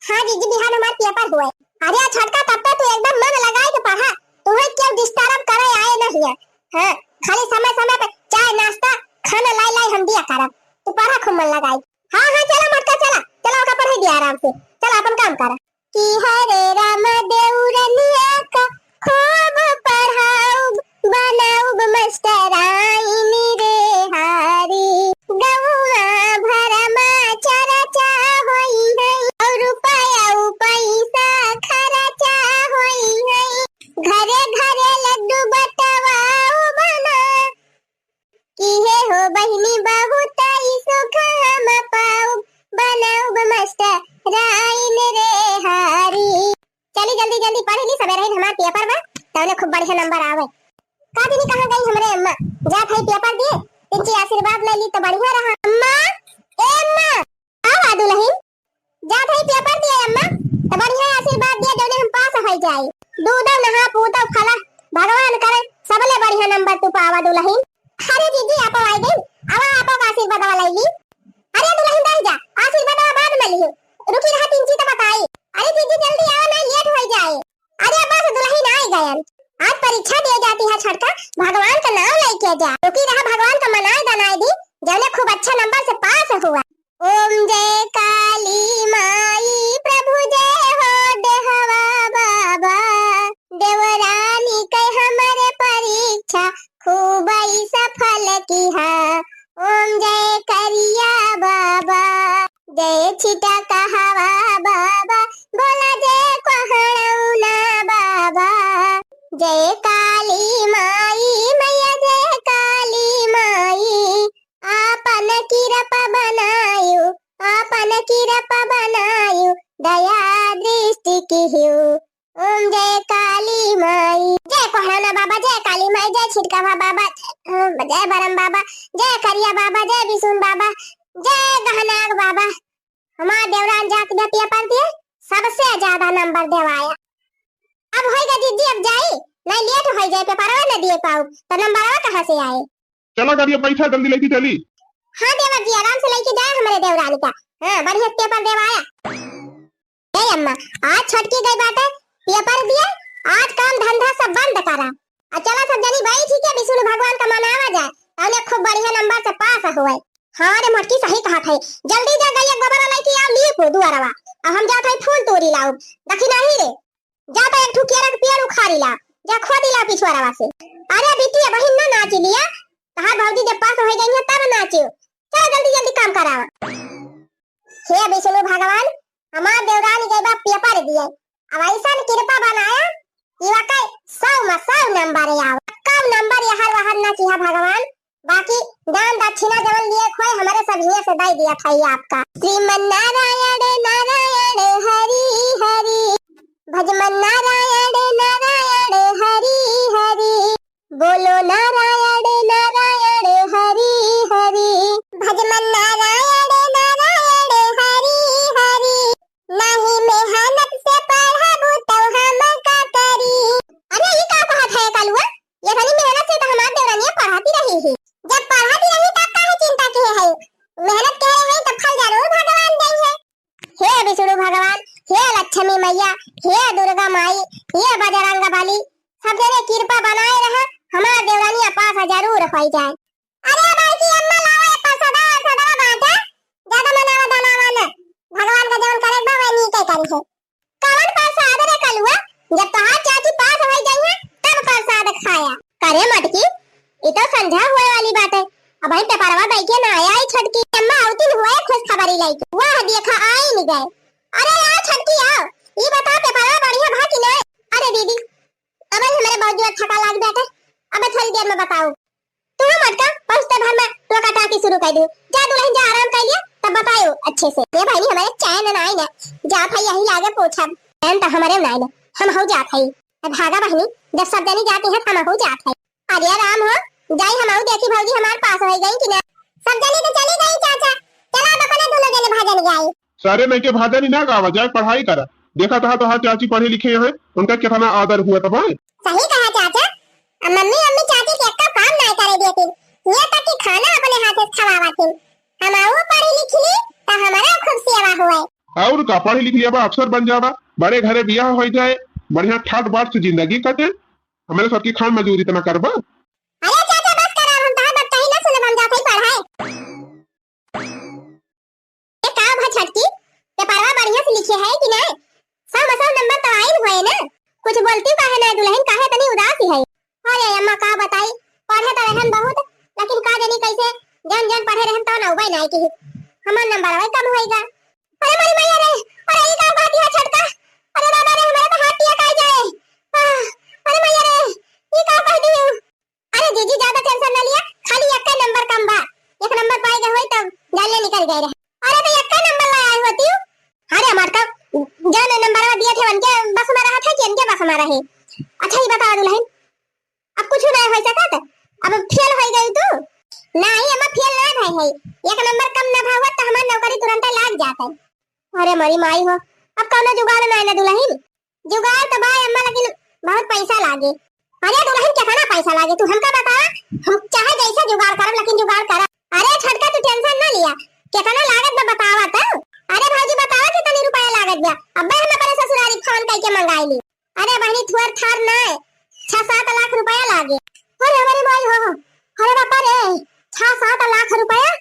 हाँ जीजी, बिहान हमार पेपर हुए। अरे छोटका, तब तो तू एकदम मन लगाए के पढ़ा, तुहे क्यों disturb करे आए नहीं है। हाँ, खाली समय समय पे चाय नाश्ता खाना लाई लाई हम दिया करब, तू पढ़ा खूब मन लगाए। हाँ हाँ, चला मटका, चला चला, ओका पढ़े दिया आराम से, चला अपन काम करा। कि हरे राम देउरनिया का खूब पढ़ाउब, बनाउब मास्टराइन रे हारी। गौआ भर मा चरचा होई है, और रुपया उ पैसा खरचा होई है। घरे घरे लड्डू बटवाउब ना, कि हे हो बहिनी बहुत ही सुख हम पाउब, बनाउब मास्टराइन रे हारी। चली जल्दी जल्दी पढ़ ली, सबेरे ही हमार पेपर बा, तौले खूब बढ़िया नंबर आवे। का जानी कहाँ गई हमरे अम्मा, जात है पेपर दिए, तिनची आशीर्वाद ले ली तो बढ़िया रहा। अम्मा, ए अम्मा, आवा दुलहिन, जात है पेपर दिए अम्मा, तो बढ़िया आशीर्वाद दिए, जौने हम पास हो जाए। दूधव नहा पूतव फला, भगवान करे सबले बढ़िया नंबर तू पावा दुलहिन। अरे जीजी, आपो आई गई, आवा आपो का आशीर्वाद वाला ली। अरे दुलहिन रह जा, आशीर्वाद बाद में लियो, रुकी रहा, तिनची तो बताई। अरे जीजी जल्दी आओ ना, लेट हो जाए। अरे बस दुलहिन आई गयन, आज परीक्षा दिए जाती है छोटका, भगवान का नाम लेके जा। रुकी रहा, भगवान का मनाए दनाए दी, जौने खूब अच्छा नंबर से पास हुआ। ओम जय काली माई प्रभु जय हो देहवा बाबा, देवरानी के हमरे परीक्षा खूब ही सफल किहा। ओम जय करिया बाबा, जय छिटा कहवा बाबा, बोला जय कोहड़ौना बाबा। जय काली माई मैया, जय काली माई, आपन किरपा बनायु, आपन किरपा बनायु, दया दृष्टि किहियु। ओम जय काली माई, जय कोहराना बाबा, जय काली माई, जय छिटकावा बाबा, जय, जय बरम बाबा, जय करिया बाबा, जय बिसुन बाबा, जय गहनाग बाबा। हमार देवरान जात बा पेपर दिए, सबसे ज्यादा नंबर देवाया। अब होई गा जीजी, अब जाई, नहीं लेट होई जाए, पेपरवा न दिए पाउब, तो नंबरवा कहाँ से आए? चला गाड़ी बैठा, जल्दी लेके चली। हाँ देवर जी, आराम से लेके जाए हमरे देवरानी का। हाँ, बढ़िया पेपर देवाया। ए अम्मा, आज छोटकी गई बाटे पेपर दिए, आज काम धंधा सब बंद करा। आ चला सब जनी बैठी के विष्णु भगवान का मनावा जाए, तौने खूब बढ़िया नंबर से पास होए। हाँ रे मोटकी, सही कहत है, जल्दी जा गइया गोबर लेके आओ, लीपू दुआरवा। अब हम जात है फूल तोड़ी लाउब। देखी नहीं रे, जा तो एक ठू केरा के पेड़ उखाड़ी ला, जा खोदी ला पिछुआरवा से। अरे बिटिया बहिन ना नाची लिया, तहार भौजी जब पास हो गई है तब नाचियो। चल जल्दी जल्दी काम करावा। हे विष्णु भगवान, हमार देवरानी गई बा पेपर दिए, अब ऐसा कृपा बनाया कि वाकई सौ में सौ नंबर आओ। कम नंबर यहर वहर ना किया भगवान, बाकी दान दक्षिणा जवन लिए खोए हमरे सब हियां से दे दिया था ये आपका। श्रीमन नारायण नारायण हरि हरि, भजमन नारायण नारायण हरि हरि, बोलो नारायण नारायण हरि हरि, भजमन नारायण नारायण हरि हरि। नाही मेहनत से पढ़बू तो हम का करी? अरे, ये का कहत है कलुआ? ये घनी मेहनत से तो हमार देवरानिया पढ़ाती रही है। जब पढ़ाती रही तब काहे चिंता के है? मेहनत के है तब फल जरूर भगवान देई है। हे विष्णु भगवान, हे लक्ष्मी मैया, हे दुर्गा माई, हे बजरंग बली, सब जने कृपा बनाए रहा, हमार देवरानिया पास जरूर होई जाए। अरे बड़की अम्मा, लावा ए प्रसादा, प्रसादा बांटा। ज्यादा मनावा दनावा न। भगवान का जवन करे बा, वह नीके करी है। कवन प्रसाद रे कलुआ? जब तोहार चाची पास होई जाई है, तब प्रसाद खाया। करे मटकी, ई तो संझा होए वाली बात है। अबहीं पेपरवा दई के ना आया है छोटकी। अम्मा आवतिन हुए खुशखबरी लइके। वाह, देखा आई नहीं गए। अरे यार छोटकी आओ, ई बताओ पेपरवा बढ़िया भा कि नहीं? अरे दीदी, अब हमरे बहुत जोर थका लाग बाटे, अब थोड़ी देर में बताओ। तू मटका पहुँचते भर में टोका टाकी शुरू कर दू। जा दुल्हन जा, आराम कर लिया, तब बतायो अच्छे से। ये बहनी हमारे चैन ना आई ना, जा भाई यही लागे पूछब। चैन तो हमारे ना आई ना, हम हो जात है। अब भागा बहनी, जब सब जनी जाती है, हम हो जात है। अरे राम हो, जाई हम हो देखी भौजी हमार पास हो गई कि ना। सब जनी तो चली गई चाचा, चला अब अपने दोनों जने भाजन जाई। सारे नहीं के भाजन ही ना गावा, जाए पढ़ाई करा। देखा तहा तोहार चाची पढ़े लिखे हैं, उनका कितना आदर हुआ तब है। सही कहा चाचा, अब मम्मी, मम्मी चाची के एक्का काम ना करे देती, ये तक कि खाना अपने हाथ से खवावा थी। हम आऊ पढ़ी लिख ली, तो हमारा खूब सेवा हुए। और का, पढ़ी लिख लिया बा, अफसर बन जावा, बड़े घरे बियाह हो जाए, बढ़िया ठाट बाट से जिंदगी कटे, हमारे सबकी खान मजूरी इतना करबा। अरे चाचा बस करा, हम तहार बात कहीं ना सुनब, हम जाते ही पढ़ाए। ए, का भा छटकी, पेपरवा बढ़िया से लिखे है कि नहीं? सौ में सौ नंबर तो आइन हुए ना? कुछ बोलती काहे ना दुल्हन, काहे तनी उदास ही है? अरे अम्मा का बताई, पढ़े तो रहन बहुत, लेकिन का जानी कैसे जन जन पढ़े रहन तो ना उबे नहीं की। हमार नंबर वही कम होएगा। अरे मोरी मैया रे, अरे ई का बात है छटका? अरे दादा रे, हमारे तो हाथ पिया का जाए। आह, अरे मैया रे, ई का कह दियो? अरे जीजी, ज्यादा टेंशन ना लिया, खाली एक्का नंबर कम बा। एक नंबर पाए गए होई तब जाले निकल गए रहे। अरे तो एक्का नंबर ला आए होती हूँ। अरे हमार तो जौन नंबर दिए थे उनके बस में रहा था कि इनके बस में रहे। अच्छा ये बताओ दुल्हन, अब कुछ नहीं हो सकत, अब फेल हो गई तू? नहीं अम्मा, फेल ना भय है, एक नंबर कम ना भावत तो हमार नौकरी तुरंत लाग जात है। अरे मोरी माई हो, अब कौनो जुगाड़ ना है ना दुल्हन? जुगाड़ तो बा अम्मा, लेकिन बहुत पैसा लागे। अरे दुल्हन, कितना पैसा लागे तू हमका बतावा, हम चाहे जैसे जुगाड़ करब, लेकिन जुगाड़ करा। अरे छोटका, तू टेंशन ना लिया, कितना लागत बा बतावा तो। अरे भौजी बतावा कितनी रुपया लागत बा, अब्बे हम अपने ससुरारी फोन करके मंगाई ली। अरे बहनी, थुअर थार ना, छह सात लाख रुपया लागे। अरे हमारी माई हो, अरे बापा रे, छह सात लाख रुपया।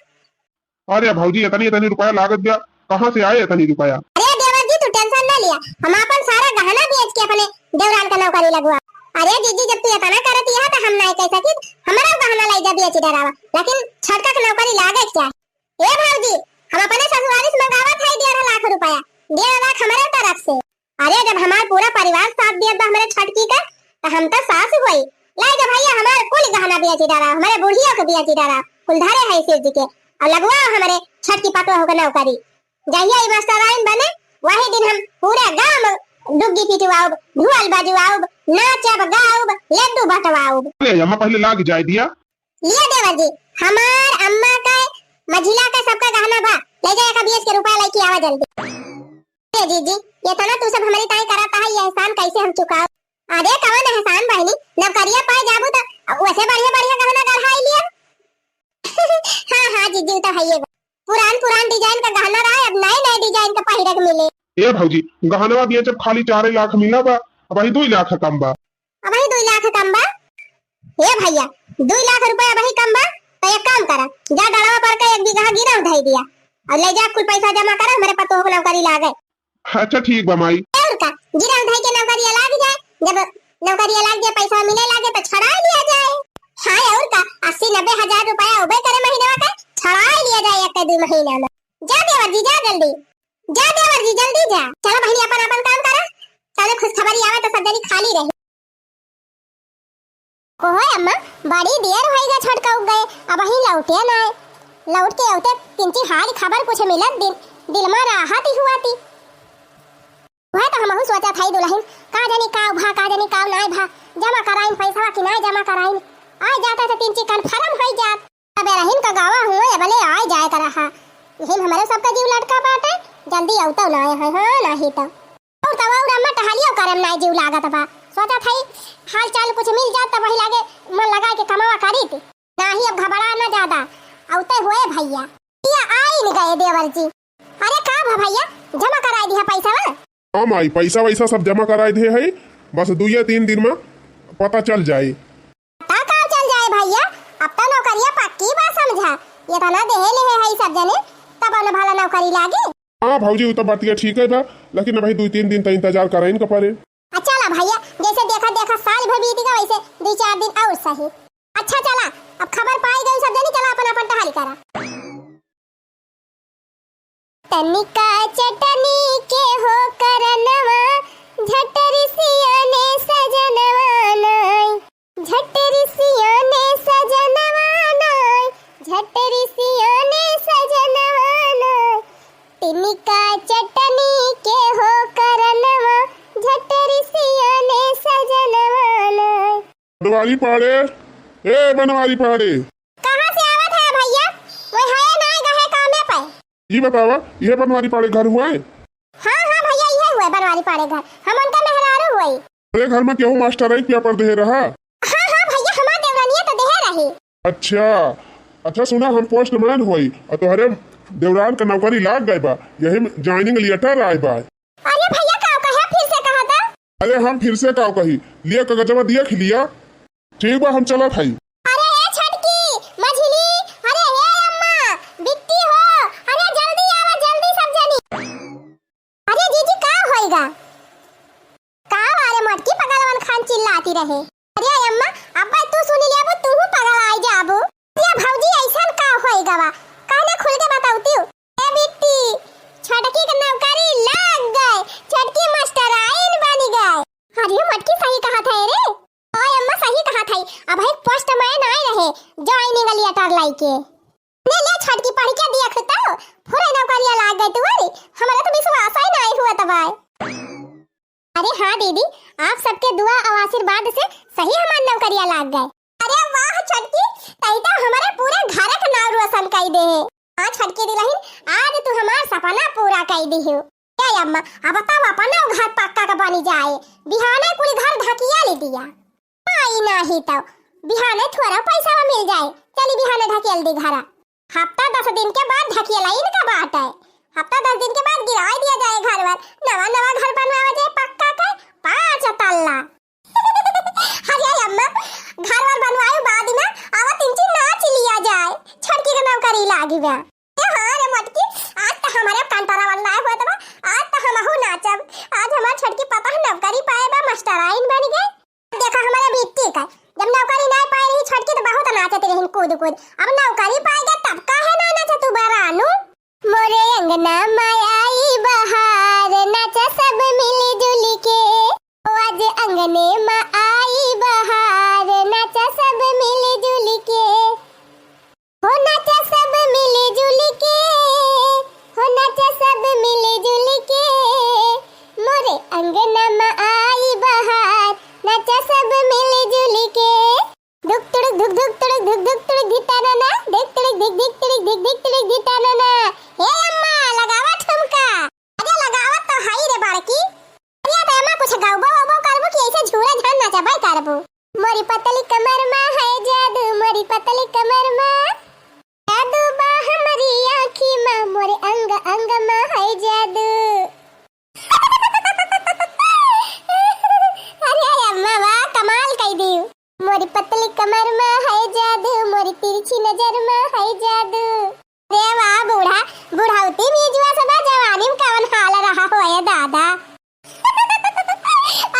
अरे भौजी, इतनी, इतनी रुपया लागत बा, कहाँ से आए इतनी रुपया? अरे देवर जी, तू टेंशन ना लिया, हम अपन सारा गहना बेच के अपने देवरान का नौकरी लगवा। अरे जीजी, जब तू इतना करत यह तो हम नहीं कह सकित, हमारा गहना लाई जा बेच डरावा, लेकिन छोटका के नौकरी लागे क्या? ए भौजी, हम अपने ससुरारी से मंगावत है डेढ़ लाख रुपया, डेढ़ लाख हमारे तरफ से। अरे जब हमार पूरा परिवार साथ दिया था हमारे छोटकी का, तो हम तो सास हुई। लाई जा भैया, हमारे कुल गहना बेच डरा, हमारे बुढ़िया के बेच डरा, कुल धरे है शिव जी के, और लगवा हमारे छोटकी पतोह के नौकरी। जहिया ई मास्टराइन बने, वही दिन हम पूरे गांव में डुग्गी पिटवाउब, ढोल बजवाउब, नाचब गाउब, लड्डू बंटवाउब। अरे अम्मा, पहिले लाग जाए दिया। लिया देवर जी, हमार, अम्मा का, मझिला का, सबका गहना बा। ले जा एक बीस के रुपया लेके आवा जल्दी। अरे जीजी, ये तो ना तू सब हमारी ताई कराता है, ये एहसान कैसे हम चुकाओ? अरे कवन एहसान बहिनी, नौकरिया पाए जाबू तो वैसे बढ़िया बढ़िया गहना गढ़ाई लिया। हाँ हाँ जीजी, उ तो हइये बा। पुरान पुरान design का गहना रहा, अब नए नए design का पहिरे के मिले। ए भौजी, गहनवा बेचब खाली चारे लाख मिला बा, अबही दुई लाख कम बा। अबही दुई लाख कम बा? ए भैया, दुई लाख रुपया अबही कम बा, तो एक काम करा, जा डड़वा पर के एक बीघा गिरव धई दिया और ले जा कुल पैसा जमा करा, हमरे पतोह के नौकरी लागे। अच्छा ठीक बा माई। और का, गिरव धई के नौकरिया लाग जाए, जब नौकरिया लाग जाए, पैसा मिले लागे तो छड़ाई लिया जाए। हाँ और का, अस्सी नब्बे हजार रुपया उबे करे महीनवा का, छड़ाई लिया जाए एक दो महीना में। जा देवर जी, जा जल्दी, जा देवर जी, जल्दी जा। चला बहिनी, अपन अपन काम करा, चले खुशखबरी आवे तो सब जनी खाली रही। ओहो अम्मा, बड़ी देर होइगा छोटका उग गए, अबही लौटे नाय। लौट के अउते तिनची हाल खबर कुछ मिलत दिन, दिल मा राहत ही हुआ ती। वह तो हमहू सोचत हई दुलहिन, का जानी काव भा, का जानी काव नाय भा, जमा कराइन पैसवा कि नाय जमा कराइन। आय जाता तो तिनची confirm होई जात। अबे रहिन का गावा हुआ, अबले आय जाए करा हा। यही हमरे सबका जीव लटका बाटे, जल्दी अउतो नाय है, हाँ, नाही तो। और तब और अम्मा टहलियो करे में नाय जीव लागत बा। सोचत हई, हाल चाल कुछ मिल जात, तब वही लागे मन लगा के कमावा करीत। नाही, अब घबरा ना ज्यादा, अउते हुए भैया। या आई न गए देवर जी। अरे का भा भैया, जमा कराई दिया पैसा वा? हाँ माई, पैसा वैसा सब जमा कराई दे है, बस दुइये तीन दिन में पता चल जाई। पता का चल जाए भैया, अब तो नौकरिया पक्की बा समझा। ये तना देहे लेहे है सब जने, तब न भला नौकरी लागी। हाँ भौजी, उ तो बतिया ठीक है बा, लेकिन अबही दुई तीन दिन त इंतजार कराइन के परे। अच्छा ला भैया, जैसे देखा देखा साल भर बीत गया, वैसे दुई चार दिन और सही। अच्छा चला, अब खबर पाई गई सब जनी, चला अपन अपन टहल करा। तनिका चटनी के हो करनवा, झटरी सियाने सजनवा नाई। झटरी सियाने सजनवा नाई, झटरी सियाने सजनवा नाई। तिनिका चटनी के हो करनवा, झटरी सियाने सजनवा नाई। बनवारी पाड़े, ए बनवारी पाड़े। कहाँ से आवत है भैया? वो है ना गए कामे पे। ई बतावा, इहे बनवारी पाड़े घर हुए? हाँ, हाँ भैया, इहे हुए बनवारी पाड़े घर। हम उनका मेहरारू हुए। अरे घर में केहू मास्टर आई पेपर दे रहा? हाँ, हाँ भैया, हमार देवरानिया तो देहे रही। अच्छा, अच्छा सुना, हम पोस्टमैन हुई और तोहरे देवरान का नौकरी लाग गए बा, यही में ज्वाइनिंग लेटर आए बा। अरे भैया, का कहे, फिर से कहा था? अरे हम फिर से का कही, लिया कागजवा दिया खिलिया। ठीक बा, हम चलत हई। अरे ए छोटकी, मझिली, अरे ए अम्मा, बिट्टी हो, अरे जल्दी आवा, जल्दी सब जनी। अरे जीजी, का होइगा? का बारे मोटकी पगलवन खान चिल्लाती रहे? अरे अम्मा, अब्बा तू सुनी लेबू, तू हूँ पगल आई जाबू। अरे भौजी, ऐसन का होइगा बा? कहने खुल के बताउती हूँ। ए बिट्टी, छोटकी के नौकरी लाग गए, छोटकी मास्टराइन बन गए। अरे मोटकी सही कहा था रे। ओए अम्मा, सही कहा था, अबही पोस्टमैन आए रहे, ज्वाइनिंग लेटर लाइके। ले, ले छोटकी, पढ़ के देख तो, फुरे नौकरिया लाग गए तुम्हारी, हमारा तो विश्वास ही नहीं हुआ तब आए। अरे हाँ दीदी, आप सबके दुआ और आशीर्वाद से सही हमार नौकरिया लाग गए। अरे वाह छोटकी, तई तो हमारे पूरे घर का नाम रोशन कर दे। हाँ छोटकी दुलहिन, आज तू हमार सपना पूरा कर दी हो। ए अम्मा, अब तब अपना घर पक्का का बनी जाए, बिहाने कुल घर ढकिया ले दिया। आई नाही तो बिहाने थोड़ा पैसा मिल जाए, चली बिहाने ढकेल दी घरा। हफ्ता दस दिन के बाद ढकेला इनका बाटे, हफ्ता दस दिन के बाद गिराई दिया जाए घर वर, नवा नवा घर बनवावा जाए पक्का के, पाँच तल्ला। अरे अम्मा, घर वर बनवाए बाद में आवा तीन चीज नाच लिया जाए, छोटकी के नौकरी लागी बा। ए हाँ रे मोटकी, आज तो हमारे कंटरा वाला ना हुआ तबा, आज तो हमहू नाचब, आज हमार छोटकी पता है नौकरी पाए बा, मास्टराइन बन गए। देखा हमारे बिट्टी का, जब नौकरी ना पाए रही छोटकी तो बहुत नाचत रही कूद कूद, अब नौकरी पाए गए तब काहे ना नाचे तू बरानू। मोरे अंगना मा आई बहार, नाचा सब मिली जुली के। ओ आज अंगने मा आई बहार, नाचा सब मिली जुली के। हो नाचा सब मिली जुली के, हो नाचा सब मिली जुली के। मोरे अंगना सब मिल जुल के। धुक तुड़ुक धुक, धुक तुड़ुक धुक, धुक तुड़ुक धिताना ना, धुक तुड़ुक धिक, धिक तुड़ुक धिक, धिक तुड़ुक धिताना ना। हे अम्मा, लगावा ठुमका। अरे लगावा तो हई रे बड़की। अरे तो अम्मा कुछ गाउबो वाउबो करबो कि ऐसे झूरा झान नचबे करबो? मोरी पतली कमर मा है जादू, मोरी पतली कमर मा। जादू बा हमरी आँखी मा, मोरे अंग अंग मा है जादू। अरे अम्मा वाह, कमाल कई दियो। मोरी पतली कमर मा है जादू, मोरी तिरछी नजर मा है जादू। अरे वाह बूढ़ा, बुढ़ौती में जुआ सब जवानी में कवन हाल रहा होए दादा।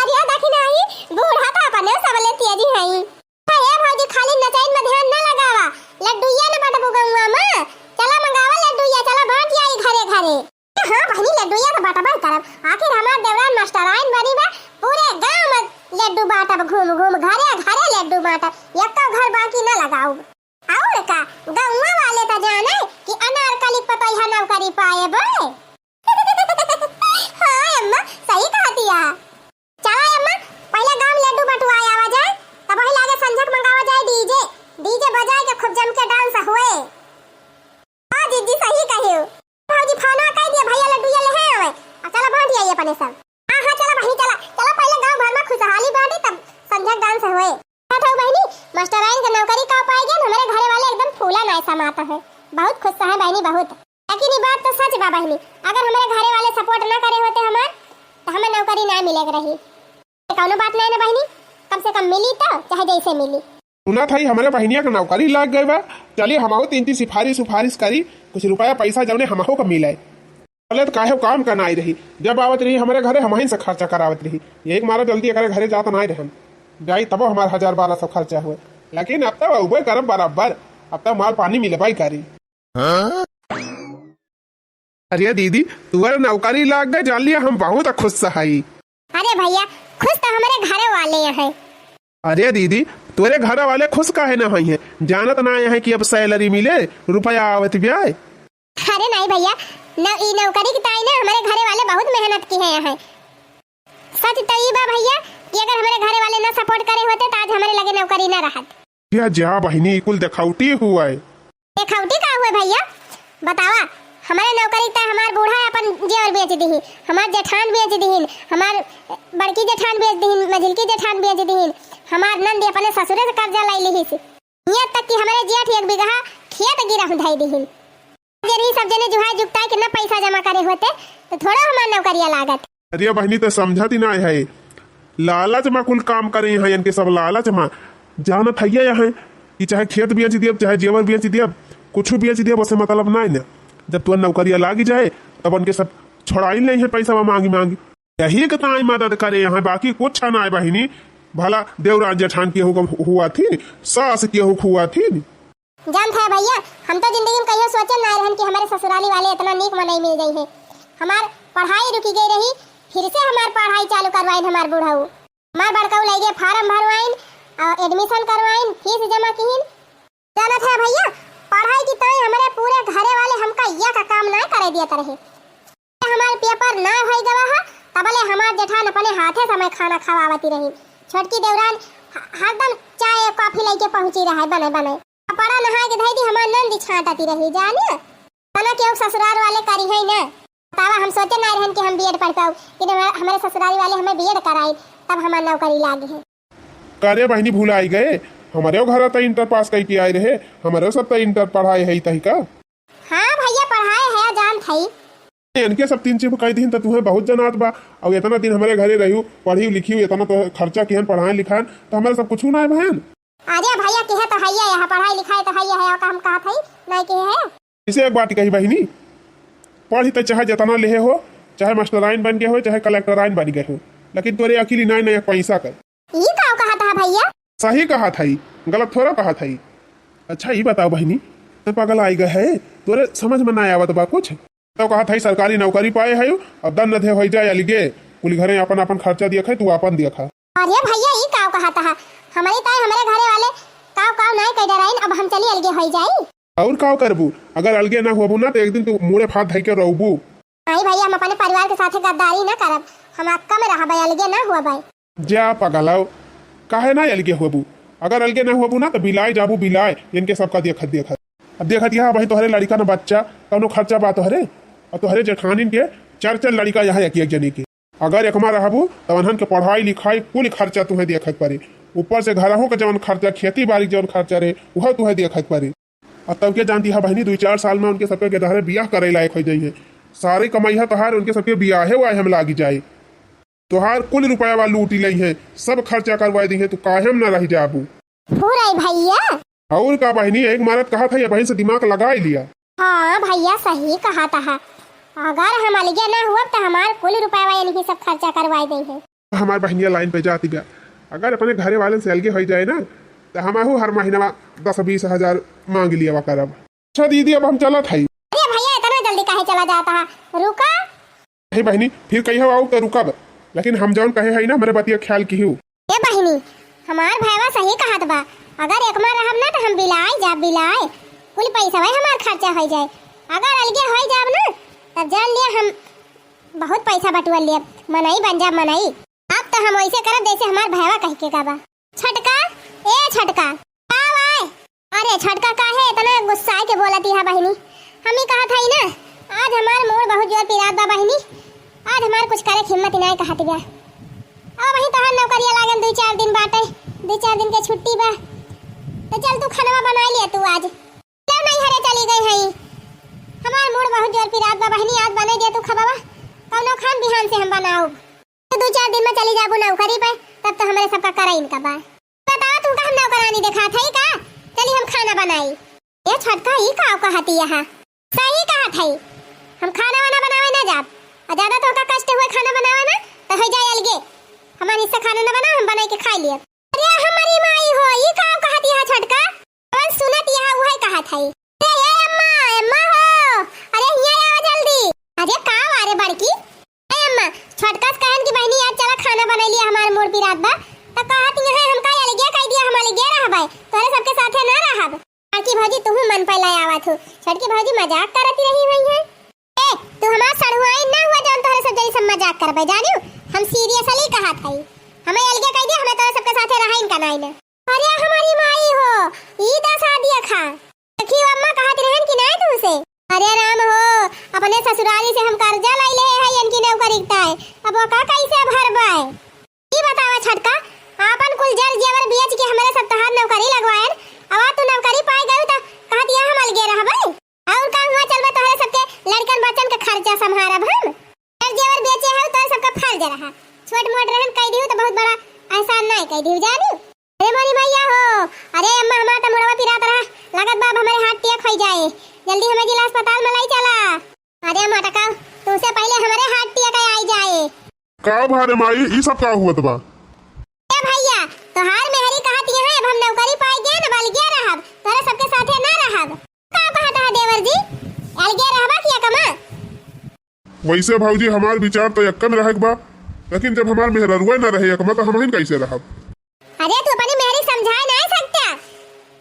अरे देखी नाही, बूढ़ा तो अपने सबले तेजी हई। अरे भौजी, खाली नचाइन में ध्यान ना लगावा, लड्डुइया न बटबू गौआ में। चला मंगावा लड्डुइया, चला बाँट आई घरे घरे। हाँ बहिनी, लड्डुइया तो बटबे करब, आखिर हमार देवरान मास्टराइन बनी बा, पूरे गाँव में लड्डू बाँटब, घूम घूम घरे घरे लड्डू बाँटब, एको घर बाकी ना लगाउब। और का, गौवा वाले तो जाने कि अनारकली पतोहिया नौकरी पाए बोले। हाँ अम्मा, सही कहा दिया। चला अम्मा, पहले गाँव में लड्डू बटुआ आवा जाए, तब वही लागे संझक मंगावा जाए डीजे, डीजे बजाए के खूब जम के डांस हुए। हाँ जीजी, सही कहे हो। भौजी फोन कह दिया, भैया लड्डू ये ले आवे, और चला बाँट आई अपने सब। हाँ हाँ, चला बहिनी, चला चला, पहले गाँव भर में खुशहाली बाँटे, तब संझक डांस हुए। कहत हूँ बहिनी, मास्टराइन के नौकरी का पाए गए, हमारे घरे वाले एकदम फूला नाय समात है, बहुत खुश है बहिनी, बहुत। लेकिन ये बात तो सच बा बहिनी, अगर हमारे घरे वाले सपोर्ट ना करे होते हमार, तो हमें नौकरी ना मिले के रही। कौनो बात नहीं ना बहिनी, कम से कम मिली तो चाहे जैसे मिली। सुना था हमारे बहिनिया के नौकरी लाग गए बा, चलिए हमहू तीन तीन सिफारिश उफारिश करी, कुछ रुपया पैसा जौने हमहू का मिले। पहले तो काहे काम का नाई रही, जब आवत रही हमारे घरे हमहिन से खर्चा करावत रही, यही के मारा जल्दी एकरे घरे जात नाई रहन। जाई तबो हमार हजार बारह सौ खर्चा हुए, लेकिन अब तो उबे करब बराबर, अब तो माल पानी मिलबाई करी। हाँ? अरे दीदी, तुअर नौकरी लाग गए, जान लिया हम बहुत खुश हई। अरे भैया, खुश तो हमारे घरे वाले हैं। अरे दीदी, तोरे घर वाले खुश काहे ना होई हैं? जानत ना है कि अब सैलरी मिले, रुपया आवत ब्याय। अरे नहीं भैया, न, ई नौकरी की ताई ना हमारे घरे वाले बहुत मेहनत की है यहाँ। सच तो ई बा भैया कि अगर हमारे घरे वाले ना सपोर्ट करे होते तो आज हमारे लगे नौकरी ना रहत। जा, जा बहिनी, ई कुल देखावटी हुआ है। देखावटी का हुए भैया? बतावा, हमारे नौकरी तय हमार बूढ़ा अपन जेवर बेच दिही, हमार जेठान बेच दिहिन, हमार बड़की जेठान बेच दिहिन, मझिलकी जेठान बेच दिहिन, हमार नंद अपने ससुरे से कर्जा लाई लिहिस। यहाँ तक कि हमारे जेठ एक बीघा खेत गिरहूँ धई दिहिन। अगर ई सब जने जुहाई जुगताई के ना पैसा जमा करे होते, तो थोड़ा हमार नौकरिया लागत। अरे बहिनी, तो समझत ही ना है, लालच में कुल काम करे हैं इनके सब, लालच में। जानत है ये हैं कि चाहे खेत बेच दियब, चाहे जेवर बेच दियब, कुछ बेच दियब, उसे मतलब ना है ना। जब तुअर नौकरिया लागी जाए, तब उनके सब छोड़ाई ले हैं पैसा मांगी मांगी। यही के ताई मदद करे हैं, बाकी कुछ ना है बहिनी। भला देवरान जेठान केहू का हुआ थी, सास केहू हुआ थी। जानत है भैया, हम तो जिंदगी में कहियो सोचे ना रहन कि हमारे ससुराली वाले इतना नीक मनई मिल जाई है। हमार पढ़ाई रुकी गई रही, फिर से हमार पढ़ाई चालू करवाइन हमार बूढ़ऊ। हमार बड़कऊ लइगे फार्म भरवाइन और एडमिशन करवाइन, फीस जमा किहिन। जानत है भैया, पढ़ाई की ताई हमारे पूरे घरे वाले हमका या का काम ना करे दियत रहे। हमार पेपर ना होई गवा है, तबले हमार जेठान अपने हाथे से हमें खाना खवावती रही। छोटकी देवरान ह-, हरदम चाय कॉफी लेके पहुंची रहे बने बने। कपड़ा नहाए के धई दी, हमार नंदी छांटती रही जाने। तना केहू ससुराल वाले करी है ना। बतावा, हम सोचे ना रहन कि हम बीएड पढ़ पाऊ, कि हमारे, हमारे ससुराल वाले हमें बीएड कराई, तब हमार नौकरी लागी है। करे बहिनी भुलाई गए, हमारे घर तो इंटर पास करके आए रहे, हमारे सब तो इंटर पढ़ाए है तही का। हाँ भैया, पढ़ाए है, जानत हई। इनके सब तीन चीज कह दीन तो तुम्हें बहुत जनात बा। और इतना दिन हमारे घरे रहियो, पढ़ी लिखियो, इतना तो खर्चा किहन, पढ़ाए लिखाएन, तो हमारे सब कुछ ना है बहन। अरे भैया, किहे तो हइये है, पढ़ाई लिखाई तो हइये है, और का हम कहत हई, नहीं किहे है। इसे एक बात कही बहिनी, पढ़ी तो चाहे जितना लेहे हो, चाहे मास्टराइन बन गए हो, चाहे कलेक्टराइन बन गए हो, लेकिन तोरे अकिल नहीं, नहीं एक पैसा कर। ई का कहत है भैया? सही कहत हई, गलत थोड़ा कहत हई। अच्छा, ई बताओ बहिनी, तो पगल आई गए है, तोरे समझ में ना आवत बा कुछ? तो कहत हई सरकारी नौकरी पाए है, अब दन न दे होई जाए अलगे, कुल घरे अपन अपन खर्चा दिया खाए, तू अपन दिया खा। अरे भैया, ई का कहत है? हमारी ताई हमारे घरे वाले काव काव नाय कह डराइन, अब हम चली अलगे होई जाई। और काव करबू? अगर अलगे ना होबू ना, तो एक दिन तू मुड़े फात धई के रहबू। नहीं भैया, हम अपने परिवार के साथे गद्दारी ना करब, हम अक्का में रहबे, अलगे ना होबे। जा पगलाओ, काहे ना अलगे होबू? अगर अलगे ना होबू ना, त बिलाए जाबू, बिलाए, इनके सबका देखत, देखत। अब देखत यह भाई, तोहरे लड़िका न बच्चा, कौनो खर्चा बा तोहरे? और तोहरे जेठानिन के चार, चार लड़िका यहाँ एक, एक जने के। अगर एकमा रहबू, त उन्हन के पढ़ाई लिखाई कुल खर्चा तुहे देखत पड़ी। ऊपर से घरहू के जौन खर्चा, खेती बाड़ी के जौन खर्चा रहे, उहो तुहे देखत पड़ी। और तब के जानती है बहिनी, दुई चार साल में उनके सबके गेदहरे बियाह करे लायक हो जाई है। सारी कमाई है तोहार, उनके सबके बियाहे वाहे में लागी जाए। तोहार कुल रुपया लूटी लई है, सब खर्चा करवाई दी है, तू काहे में ना रह जाबू। हो रही भैया। और का बहिनी, एक मारत कहा था, ये बहिन से दिमाग लगा ही लिया। हाँ भैया, सही कहा था। अगर हम अलगे ना हुआ तो हमार कुल रुपया इनकी सब खर्चा करवाई दी है। हमार बहिनिया लाइन पे जाती बा, अगर अपने घरे वाले से अलगे हो जाए ना, तो हमहू हर महीना दस बीस हजार मांग लिया करब। अच्छा दीदी, अब हम चलत हई। अरे भैया, इतना जल्दी काहे चला जाता है, रुका। नहीं बहिनी, फिर कहियो आऊ तो रुकब, लेकिन हम जौन कहे हई ना, हमरे बतिया ख्याल किहू। ए बहिनी, हमार भैया सही कहत बा, अगर एकमा रहब ना तो हम बिलाए जाब, बिलाए, कुल पैसा हमार खर्चा हो जाए। अगर अलगे हो जाब ना, तब जान लिया हम बहुत पैसा बटुआ लेब, मनई बन जाब, मनई। अब तो हम वैसे करब जैसे हमार भैया कह के गवा। छोटका, ए छोटका, का भाई? अरे छोटका, काहे इतना गुस्साए के बोलत है बहिनी? हम ही कहत हई ना, आज हमार मूड बहुत जोर पिरात बा बहिनी, आज हमार कुछ करे के हिम्मत ही नाय कहत बा। अब वही तोहार नौकरिया लागल, दू चार दिन बाटे, दू चार दिन के छुट्टी बा, तो चल तू खाना बनाई लिया तू आज। चल नहीं हरे चली गई हई, हमार मूड बहुत जोर पिरात बा बहिनी, आज बनाई दिया तू खबावा, कौनो खान बिहान से हम बनाउब। तो दू चार दिन में चली जाबू नौकरी पे, तब तो हमरे सबका करे इनका बा। बताओ, तुमका हम नौकरानी देखात हई का? चली हम खाना बनाई। ए छोटका, ई का कहती यहाँ? सही कहत हई, हम खाना वाना बनावे ना जाब। और ज्यादा तोहका कष्ट हुए खाना बनावे में, तो हो जाए अलगे। हमार हिस्सा खाना ना बनाओ, हम बनाई के खाई लिए। अरे हमारी माई हो, ई का कहती यहाँ छोटका? कौन सुनत यहाँ उहे कहत हई। अरे ए अम्मा, अम्मा हो, अरे हियाँ आवा जल्दी। अरे का वा रे बड़की? ए अम्मा, छोटका से कहन कि बहिनी आज चला खाना बनाई लिया, हमार मूड पिरात बा। त कहत यहाँ हम का अलगे कह दिया, हम अलगे रहबै, तोहरे सबके साथे ना रहब। बड़की भौजी तुहू मन पे ले आवत हो, छोटकी भौजी मजाक करती रही हुई है। ए, तू हमार सड़ुआइन ना हुआ जौन तोहरे सब जरी सब मजाक करबै, जानियो? हम seriously कहत हई, हमें अलगे कह दिया, हमें तोहरे सबके साथे रहा इनका नाई ना। अरे हमारी माई हो, ई दसा दिया खा। देखियो अम्मा कहत रहन कि नाय तुमसे। अरे राम हो, अपने ससुरारी से हम कर्जा लाई ले है इनकी नौकरी ताय, अब ओका कैसे भरबाय? ई बतावा छोटका, आपन कुल जर जेवर बेच के हमरे सब तोहार नौकरी लगवायन, अब तू नौकरी पाए गयू त कहत यह हम अलगे रहबै? और का हुआ चलबे तोहरे सबके लड़कन बच्चन के खर्चा संभारब हम? जर जेवर बेचे है तोहरे सबका फर्ज रहा, छोट मोट रहन कह दिहू त बहुत बड़ा एहसान नाय कह दिहू जानी। अरे मोरी मैया हो, अरे अम्मा, हमार त मुड़वा पिरात रहा, लागत बा अब हमरे heart attack होइ जाए, जल्दी हमें जिला अस्पताल में लाई चला। अरे मोटका, तुमसे पहिले हमरे heart attack आई जाए। का भा रे माई, ई सब का हुवत बा? ए भैया, तोहार मेहरी कहत यहाँ अब हम नौकरी पाए गए न, अलगे रहब, तोहरे सबके साथे ना रहब। का कहत है देवर जी, अलगे रहबा कि एकमा? वैसे भौजी, हमार विचार तो यक्कन रहे के बा, लेकिन जब हमार मेहररुआ न रहे यक्कमा, तो हमहिन कैसे रहब? अरे, तू अपनी मेहरी समझाए ना सकता?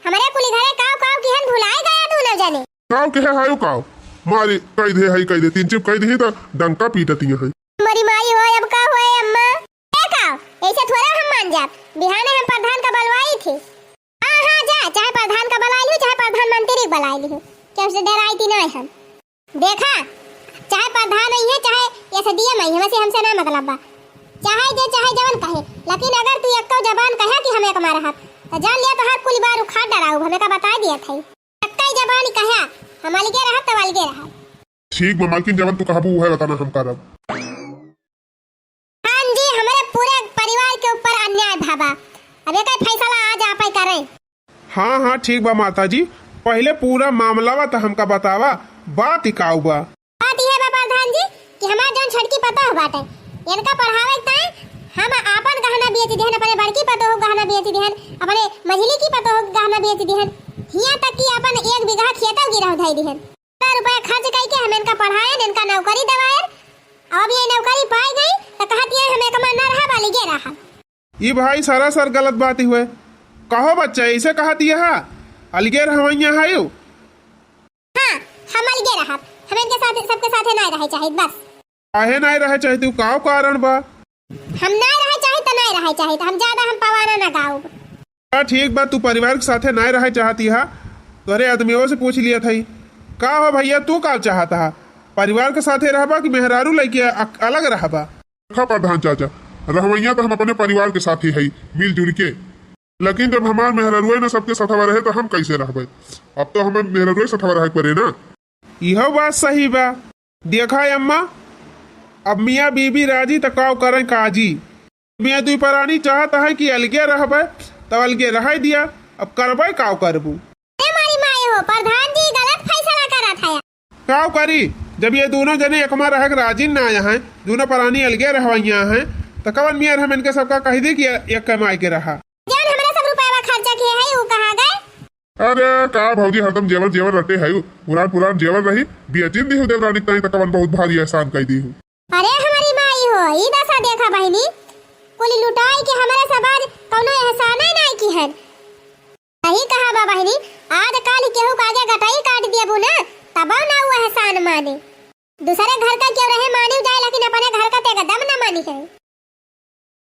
हमरे कुली घरे काव काव किहन भुलाए गया तू न जाने। काव कहे हायो काव? मारे कह दे, हई कह दे, तीन चिप कह दे, तो डंका पीटती है। मरी माई हो, अब का होए अम्मा? ए काव, ऐसे थोड़ा हम मान जाब। बिहाने हम प्रधान का बलवाई थे। हाँ, हाँ, जा, चाहे प्रधान का बलाई लिहू, चाहे प्रधानमंत्री का बलाई लिहू, केहू से डराई थी ना हम। देखा, चाहे प्रधान आई है, चाहे SDM आई है, वैसे हमसे ना मतलब बा। चाहे जे चाहे जवन कहे, लेकिन अगर तू एक्को जबान कहे कि हम एकमा रहब, तो जान लिया तोहार कुल बार उखाड़ डराऊ, हमें का बताए दिया था। एक्का ही जबान कहे, हम अलगे रहब, तब अलगे रहब। ठीक बा मालकिन, जवन तू कहबू उहे बताना हम करब। हाँ जी, हमरे पूरे परिवार के ऊपर अन्याय भा बा। अब एकर फैसला आज आपे करें। हाँ, हाँ, ठीक बा माता जी, पहिले पूरा मामला बा त हमका बतावा, बात ही काऊ बा? बात इहे बा प्रधान जी कि हमार जौन छोटकी पतोह बाटे, इनका पढ़ावे के ताई हम आपन गहना बेच दिहन, अपने बड़की पतोह के गहना बेच दिहन, अपने मझली की पतोह के गहना बेच दिहन, हियां तक कि अपन एक बीघा खेतो गिरहु धई दिहन। इतना रुपया खर्च कई के हम इनका पढ़ाएन, इनका नौकरी दवाएन, अब ये नौकरी पाई गई तो कहत ये हम एकमा ना रहब, अलगे रहब। ई भाई सरासर गलत बात हुए। कहो बच्चा, ऐसे कहत यह अलगे रहवैया है यू? हाँ, हम अलगे रहब, हम इनके साथ, सबके साथे ना रहे चाहित बस। काहे ना रहे चाहित, काव कारण बा? हम ना रहे चाहित तो ना रहे चाहित, हम ज्यादा हम पवाना ना गाव। ठीक बा, तू परिवार के साथे नाय रहे चाहती हा, तोहरे आदमियों से पूछ लिया थई। का हो भइया, तू का चाहत हा? परिवार के साथे रहबा कि मेहरारू लइके अ-, अलग रहबा? देखा प्रधान चाचा, रहवइया तो हम अपने परिवार के साथे हई, मिलजुल के। लेकिन जब हमार मेहरारुए न सबके सथवा रहे, तो हम कैसे रहबे? अब तो हमें मेहरारुए सथवा रहे के पड़े ना। इहो बात सही बा। देखा अम्मा, अब मियाँ बीबी राजी त काव करें काजी। मियाँ दुई परानी चाहत है कि अलगे रहबे, तब अलगे रह दिया। अब करबे काव करबू? ए मारी माई हो, प्रधान जी गलत फैसला करत है। काव करी, जब ये दोनों जने एकमा रहे के राजी ना हैं, दोनों परानी अलगे रहवइया हैं, त कवन मियाँ हम इनके सबका कह दी कि एक कमाई के रहा। जौन हमरा सब रुपया खर्चा किए है, ऊ कहाँ गए? अरे का भौजी, हरदम जेवर जेवर रटे है, पुरान पुरान जेवर रही, बेचिन दिहु देवरानी ताई, त कवन बहुत भारी एहसान कई दिहु। अरे हमारी माई हो, ई दशा देखा बहिनी, कुल लुटाई के हमरे सब आज कौनो एहसाने नाई किहन। सही कहा बा बहिनी, आज काल केहू के आगे गटई काट देबू ना, तबो ना ऊ एहसान माने। दूसरे घर का केहू रहे मानिव जाए, लेकिन अपने घर का ते एकदम न मानी है।